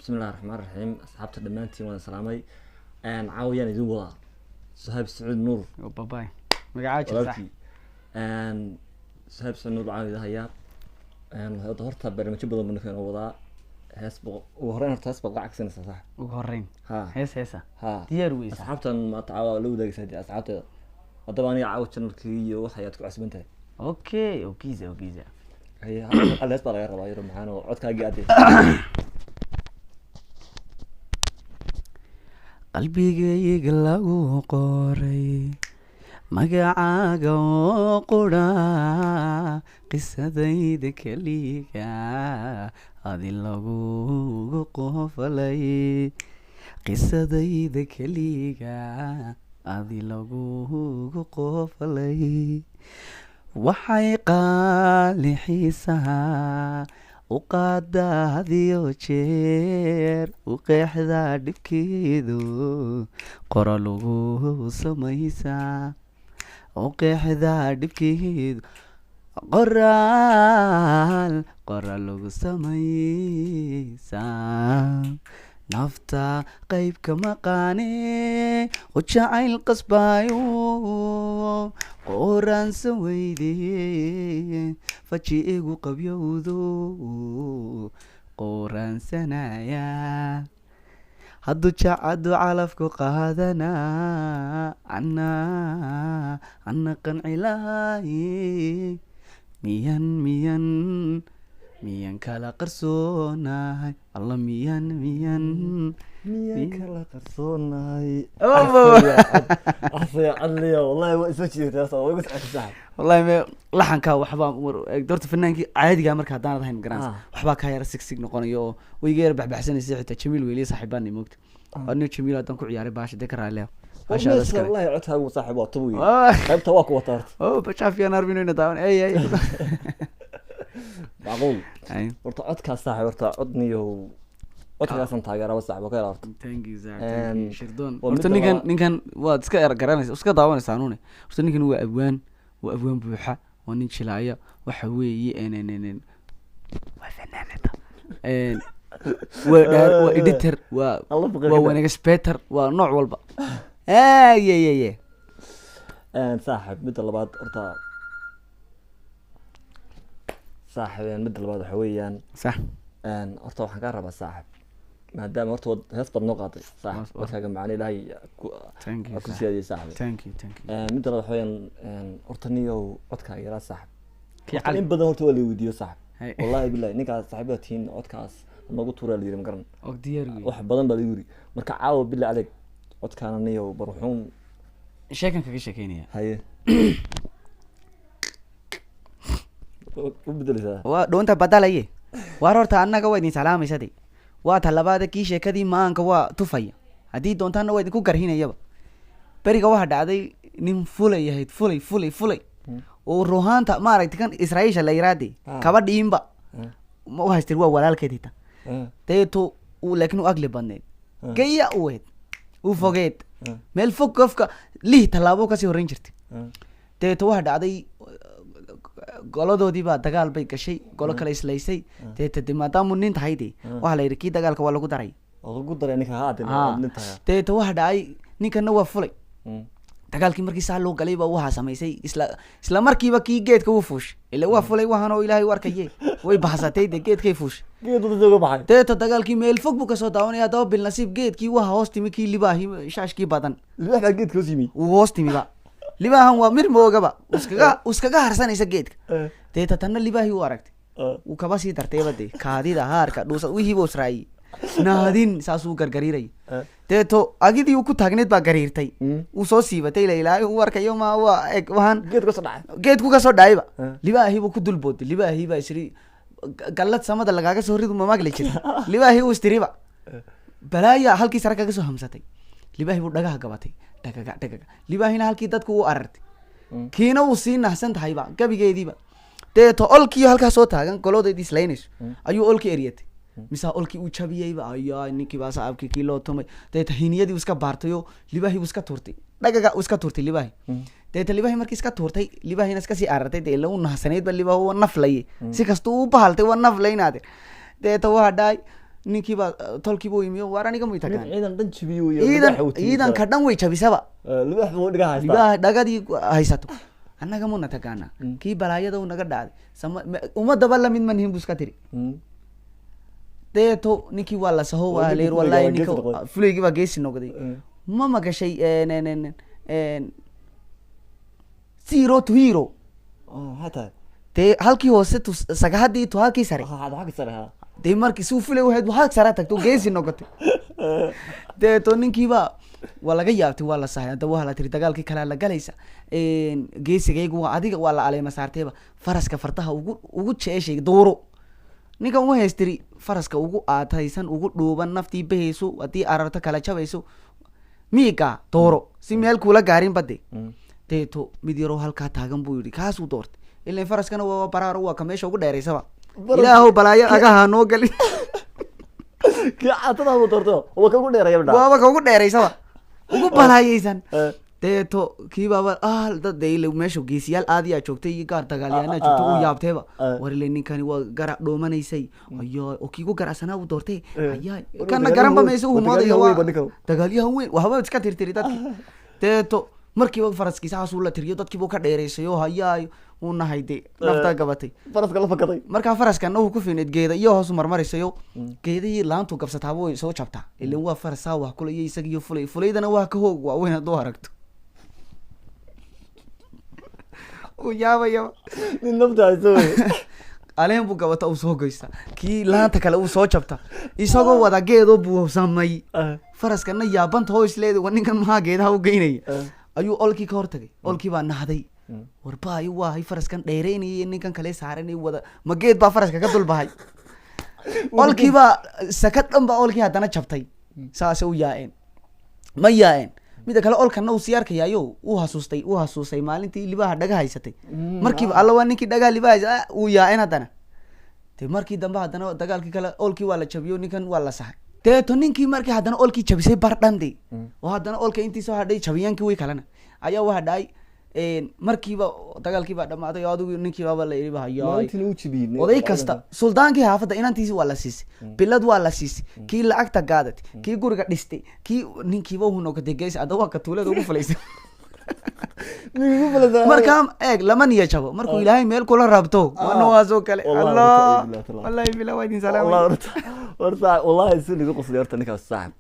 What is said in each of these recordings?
Bismillahi raxmaan raxiim. Asxaabta dhammaantiin waan salaamay. Caawayaan idin wadaa Suhayb Sacuud Nuur. Babay magacaa jir sax. Walaalkii Suhayb Sacuud Nuur caawa idin hayaa. Hadda horta barnaamijyo badan buu ninkan wadaa. Hees ugu horreyn horta hees baad lacag siinaysaa, sax? Ugu horreyn. Ha. Hees, heesa. Ha. Diyaar weysa. Asxaabtan maanta caawa la wadaagaysaa dee asxaabteeda. Haddaba aniga caawa channelkii iyo waxa ayaad ku cusban tahay. Okay, okiza okiza. Haye, hal hees baa laga rabaa yaro maxaan oo codkaagii aad. Qalbigayga lagu qoray magacaaga oo qura, qisadayda keliga adi lagugu qoofalay, qisadayda keliga adi lagugu qoofalay. Waxay qaali xiisaha u qaadaa hadiyo jeer, u qeexdaa dhibkeedu, qora lagu samaysaa, u qeexdaa dhibkeedu, qoraal qora lagu samaysaa. Nafta qayb kama qaane u jacayl qasbaayo, qoraansan weyde faji igu qabyowdo, qoraansanaya hadduu jacadu calafku qaadana, ana ana qanci lahay. Miyan miyan miyan kala qarsoonahay alla, miyan miyan Miyaan kala qarsoonahay? Obo. Afaya cadliya, wallahi waa isma jiirtaa, waa igu socotay saaxib. Wallahi me laxanka waxbaa horta fanaankii caadigaa marka haddaanad ahayn garanaysa. Waxbaa kaa yara sig sig noqonayo oo way iga yara baxbaxsanaysa. Xitaa Jamiil weliya saaxiibaan moogta anio Jamiil haddaan ku ciyaaray baasha dee ka raaliya. Meesha wallahi codkaagu saaxib waa tubu. Qaybta waa ku wata horta. Oh, bajaafiyaan arbino ina daawan ey ey. Macquul. Ay. Horta codkaas saaxib, horta codniyo codkaasaan taageeraba saaxib, waa ka yara horta. Thank you sir, thank you Shirdoon. Waa horta midda ninkan ninkan waad iska er garanaysa, iska daawanaysaa nuune. Horta ninkan waa abwaan, waa abwaan buuxa, waa nin jilaaya, waxa weeye en en en en waa fanaanada. Waa dheer, waa editor, waa Alla boqor waa ka wanagspeter, waa nooc walba ye ye ye. Saaxib, midda labaad horta saaxib, midda labaad waxa weeyaan sax. Horta waxaan kaa rabaa saaxib, maadaama horta hees baad noo qaaday saaxib, codkaaga macna Ilaahay ku Thank you ku sir. siyaadiyey saaxib. Thank you, thank you. Midda labaad waxa weeyaan, horta niyow codkaaga yaraa saaxib. Kii Horta cali. In badan horta waa la weydiiyo saaxib. Hay. Wallahi billahi ninkaas saaxiibada tihiin codkaas noogu tuuraa la yiri, ma garan. Og diyaar wey. Wax badan baa lagu yiri. Marka caawa billah aleg codkaana niyow barxuum. Sheekan kaga sheekeynaya. Haye, u bedeleysaa. Waa dhoonta badalaye waar. Horta annaga waa idin salaamaysa de, waa talabaada kii sheekadii maanka waa tufaya, haddii doontaana waa idinku garhinayaba. Beriga waxaa dhacday nin fulay ahayd, fulay fulay fulay oo ruhaanta maaragtay kan Israa'iisha la yiraade. Kaba dhiinba ma u haystir, waa walaalkeed hita. Deeto uu laakiin u agli badneed. Gaya u weyd u fogeed. Meel fog qofka lih tallaabo kasii horreyn jirtay. Dabeeto waxaa dhacday goladoodii baa dagaal bay gashay, golo kale islaysay. Deeta de maadaamu nin tahay de waxaa la yidhi kii dagaalka waa lagu daray. Oo lagu daray ninka haa. Nin tahay. Deeta waxaa dhacay ninkana waa fulay. Dagaalkii markii saa loo galay baa waxaa samaysay isla markiiba kii geedka wuu fuushay, ila waa fulay waxaan oo Ilaahay u arkaye, way baxsatay de geedkay fuushay. Geed wadada uga baxay. Deeta dagaalkii meel fog buu kasoo daawanaya. Haddaba bilnasiib geedkii waxa hoos timi kii libaahi shaashkii badan. Libaax baa geedka hoos yimi. Wuu hoos timiba libaahan, waa mir moogaba uskaga harsanaysa geedka. Deeta tanna libaahii u aragtay. Wuu kaba sii dartayba de kaadida haarka dhuusa wixii buu israaciyey naadin saasuu gargariiraya. Deeto agidii uu ku taagneed baa gariirtay. Wuu soo siibatay ila Ilaahay uu arkayo ma waa eg waxaan. Geedka kasoo dhacay. Geedku kasoo dhacayba. Libaahii buu ku dul booday. Libaahii baa isiri gallad samada lagaaga soo ridu ma maqli jira. Libaahii uu istiriba balaaya halkii sare kaga soo hamsatay. Libaahii buu dhagaha gabatay, dhagaga dhagaga. Libaahina halkii dadku u arartay. Kiina wuu sii naxsan tahayba gabigeediiba. Deeto olkii halkaa soo taagan golodeedii islaynayso ayuu olkii eryatay, mise olkii uu jabiyeyba. Ayaa ninkii baa saabkii kii loo tumay. Deeta hiniyadii uu iska baartay oo libaahii uu iska tuurtay, dhagaga uu iska tuurtay libaahi. Deeta libaahi markii iska tuurtay, libaahina iska sii arartay dee ila u naxsanayd ba libaahu waa naflaye, si kastuu u bahaltay waa naflaynaade. Deeta waa dhaay Ninkiibaa tolkiiba u yimi, waar aniga muy Nin tagaan ciidan dhan jabiyo iyo ciidan libaax uu timi. Ciidanka dhan way jabisaba. Libaax buu dhigaha haystaa. Libaaha dhagadii haysato, annaga muna takaana kii balaayada u naga dhacday sama ummadaba lamid ma nihin bu iska tiri. Deeto ninkii waa la saho, Waa waa ninkii leer fulayga wallahi waa geesi ninka noqday. Fulaygii baa geesi noqday. Ma magashay en zero to hero? Oh, maxay tahay? Dee halkii hoose tu sagahadii tu halkii sare. Xagga sare ha. Dee markii suu fulay wahayd halk sare tagto, geesi noqotay. Deeto ninkiiba waa laga yaabtay, waa la sahay. Haddaba waa la tiri dagaalkii kalea la galaysa, geesigaygu waa adiga, waa la aleema saartayba. Faraska fardaha ugu jeceshay duuro ninkan u haystiri, faraska ugu aataysan, ugu dhuuban, naftii bahayso haddii ararto kala jabayso, miiga dooro si meel kuula gaarin bade. Deeto mid yaroo halkaa taagan buu yidhi, kaasuu doortay, ilan faraskana waa baraaro, waa ka meesha ugu dheeraysaba. Ilaahow balaayo agaha noo galin. Kii caatada buu doortay, waa ka ugu dheereeya bidhaa. Waaba ka ugu dheeraysaba, ugu balaayeysan. Deeto kii baaba dad dee ile meesha geesiyaal aadiyaa joogtay iyo gaar dagaalyahanaa joogtay, uu yaabteeba. War ile ninkani waa garac dhoomanayay ayaa, oo kiigu garacsanaa uu doortay ayaa. War kana dagaalyahan garanba weyn- mayso uu waa moodaya dagaalyahan weyn waa ba ninkan. Dagaalyahan weyn waxba iska tirtiri dadki. Deeto markiiba faraskiisa saasuu la tiriyo, dadkiibuu ka dheeraysayo, hayaay uu nahay de naftaa gabatay. Faraska la fakaday. Markaa faraskana uu ku fiineed geeda iyo hoos marmaraysayo, geedihii laantu gabsataaba way soo jabtaa, ilan waa farasaa wax kula iyo isaga iyo fulay, fulaydana waa ka hoog waaweyn hadduu aragto uu yaabayaba. Nin nafta hayso wey. Aleen buu gabata, uu soo goysta, kii laanta kale uu soo jabta, isagoo wada geedoo buusamay. Faraskana yaabanta hoo isleeda, wa ninkan maxaa geedaha u geynaya? Ayuu olkii ka hortagay, olkii baa nahday, warbaayo waahay faraskan dheereynayay, ninkan kale saaranay wada ma geed baa faraska ka dulbahay. Olkii baa sakad dhan baa olkii haddana jabtay, saasay u yaa'een ma yaa'een. Mida kale olkana uu sii arkayaayo, uu hasuustay maalintii libaha dhaga haysatay. Markiiba alla waa ninkii dhagaa libaha haysa, uu yaa'een haddana. De markii dambe haddana dagaalkii kale olkii waa la jabiyo, ninkan waa la saxay. Deeto ninkii markii haddana olkii jabisay bar dhan de, oo haddana olka intii soo hadhay jabiyaankii way kalena ayaa waxa dhacay, markiiba dagaalkii baa dhamaaday oo adigu ninkii baaba la yidhi ba hayaay. Maalintiin uu jabiyey. Oday kasta, suldaankii xaafadda inantiisi waa la siisay, bilad waa la siisay, kii lacagta gaadatay, kii guriga dhistay, kii ninkiiba uu noqotay gees. Adda waa ka tuulada ugu falaysay. Ninkii ugu falaysay. Markaa eeg, lama niya jabo markuu Ilaahay meel kula rabto. Wana waasoo kale. Wallahi, Allah. horta, billahi. Wallahi bila waa idin Wallahi salaamay. Horta wallahi si nigu qoslay horta ninkaas saaxib.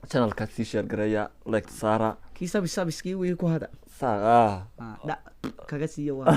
Channelka sii share gareeya, like saara. Kii sabis sabiskii wixii ku hada. Saa Dhac kaga siiya waa.